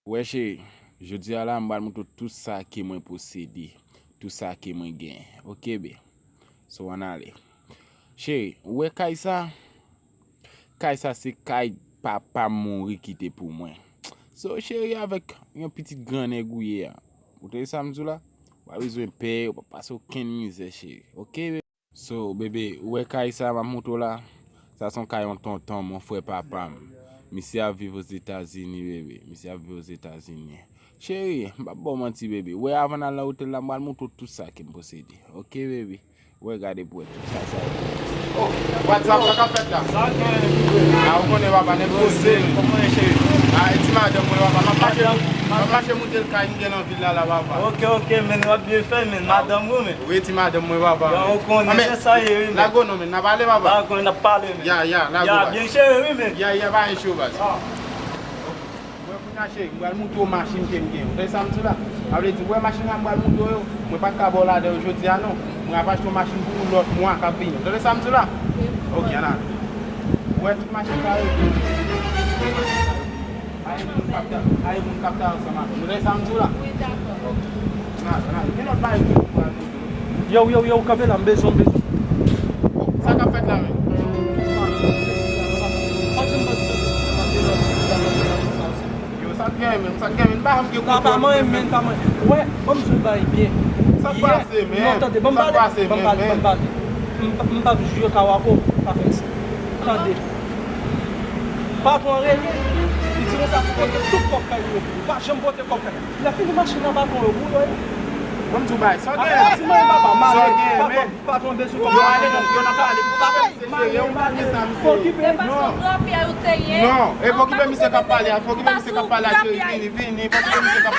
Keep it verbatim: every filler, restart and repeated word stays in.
Wè cheri, jodi a la m pral montre w tout sa ke mwen posede, tout sa ke mwen genyen. Oke, be. So, ann ale. Cheri, ou wè kay sa? Kay sa se kay papa m mouri kite pou mwen. So, cheri, avèk yon pitit gran nèg ou ye a, ou tande sa m di w la? Ou pa bezwen pè, ou pa pase okenn mizè, cheri. Oke, bebe? So, bebe, ou wè kay sa m ap montre w la? Sa se yon kay yon tonton m, yon frè papa m. Misye ap viv Ozetazini, bebe. Misye ap viv Ozetazini. Cheri, m p ap ba w manti, bebe. Ou wè, avan n al nan otèl la, m pral montre w tout sa ke m posede. Oke, bebe? Ou wè, gade pou wè tout sa, sa. Oh, WhatsApp, sa k ap fèt la? Sa gen. Ah, ou konnen, papa, nèg poze. Kòman w ye, cheri? Ah, e ti madanm mwen, papa. M ap mache, m ap mache monte l kay m gen nan vil la, la, papa. Oke, oke, men w ap byen fè, men madanm ou, men. Wi, ti madanm mwen, papa. Yo, ou konnen, se sa ye, wi, men. Lago non, men, n ap pale, papa. Lago, n ap pale, men. Ya, ya, lago, baz. Ya, byen cheri, wi, men. Ya, ya, pa gen cho, baz. Wè, kounye a, cheri, m pral montre w machin ke m gen. Ou tande sa m di w la? Sa vle di, wè machin sa m pral montre w yo, mwen pa t ka ba w ladrè yo jodi a, non. Mwen ap achte yon machin pou ou lòt mwa k ap vini. Ou tande sa m di w la? Oke, ann ale. Ou wè tout machin sa yo? Ay, moun k ap ta-, ay, moun k ap ta ansanm avè m. Ou tande sa m di w la? Wi, dakò. Oke. Ann ale, ann ale. Gen lòt bagay tou pou m pral montre w. Yo, yo, yo, kanpe la, m bezwen, m bezwen. Sa k ap fèt la menm? Yo, sa k gen menm, sa k gen menm, pa janm gen kontwòl. Pa manyen menm, pa manyen. Wè, ban m di w bagay byen. Sa k pase menm? Non, tande, ban m pale, ban m pale, ban m pale. M p ap jwe kawako, pa fè sa. Tande. Patwon rele, li di konsa pou pote tout kòb kay li yo pou li. Pa janm pote kòb kay. Lè fini machin nan patwon yo pou yo ye. Ban m di w bagay, sa w gen? Ap di mwen papa, male, patwon, patwon bezwen kòb. Yo ale nan, yo nan pale. Papa, male, male. Fò okipe. Se pa sou gran pyè ou te ye. Non, e fò okipe misye k ap pale a, fò okipe misye k ap pale a, cheri, vini, vini, fò okipe misye k ap